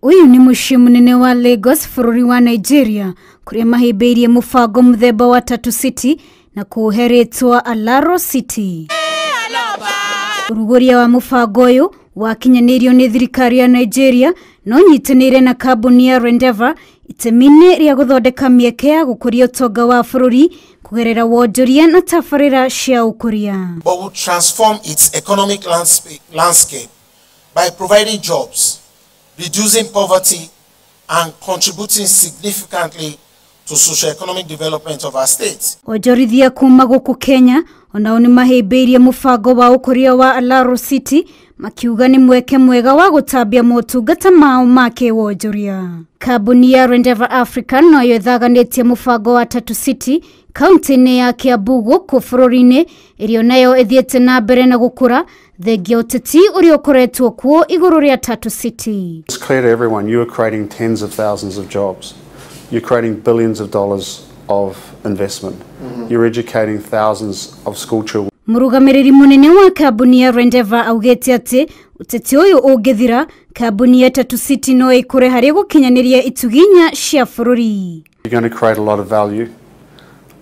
Ũyũ nĩ mũciĩ mũnene wa Lagos bũrũri wa Nigeria kũrĩa mahĩmbĩirie mũbango mũthemba wa Tatu City na kũũhe rĩtwa Alaro City. Ũrugũria wa mũbango ũyũ wakinyanĩirio nĩ thirikari ya Nigeria no nyitanĩire na kambuni ya Rendeavour itemi-inĩ rĩa gũthondeka mĩeke ya gũkũria ũtonga wa bũrũri kũgerera wonjoria na tabarĩra cia ũkũria. But will transform its economic landscape by providing jobs, reducing poverty, and contributing significantly to socio-economic development of our state. Onjorithia kuma gũkũ Kenya onao nĩ mahĩmbĩirie mũbango wa ũkũria wa Alaro City makiuga nĩ mweke mwega wa gũtambia motungata mao ma kĩwonjoria. Kambuni ya Rendeavour Africa noyo ĩthaganĩtie mũbango wa Tatu City kaunti-inĩ ya Kiambu gũkũ bũrũri-inĩ ĩrĩa nayo ĩthiĩte na mbere na gũkũra thengia ũteti ũrĩa ũkoretwo kuo igũrũ rĩa Tatu City. It's clear to everyone you are creating tens of thousands of jobs. You're creating billions of dollars of investment. You're educating thousands of school children. Mũrũgamĩrĩri mũnene wa kambuni ya Rendeavour augĩte atĩ ũteti ũyũ ũngĩthira kambuni ya Tatu City no ĩkũre harĩ gũkinyanĩria itugĩ inya cia bũrũri. You're going to create a lot of value.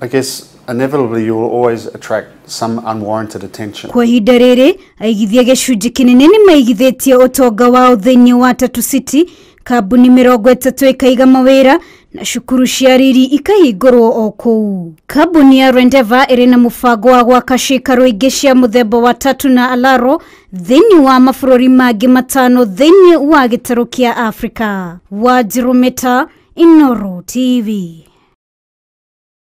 I guess inevitably you will always attract some unwarranted attention. Kwa ihinda rĩrĩ aigithia gĩcunjĩ kĩnene nĩ maigithĩtie ũtonga wao thĩinĩ wa Tatu City, kambuni 30 ĩkaiga mawĩra na cukuru cia riri ikahingũrwo o kũu. Kambuni ya Rendeavour ĩrĩ na mũbango wa gwaka ciikaro ingĩ cia mũthemba wa Tatu na Alaro thĩinĩ wa mabũrũri mangĩ 5 thĩinĩ wa gĩtarũ kĩa Afrika. Wanjirũ Mĩta, Inooro TV.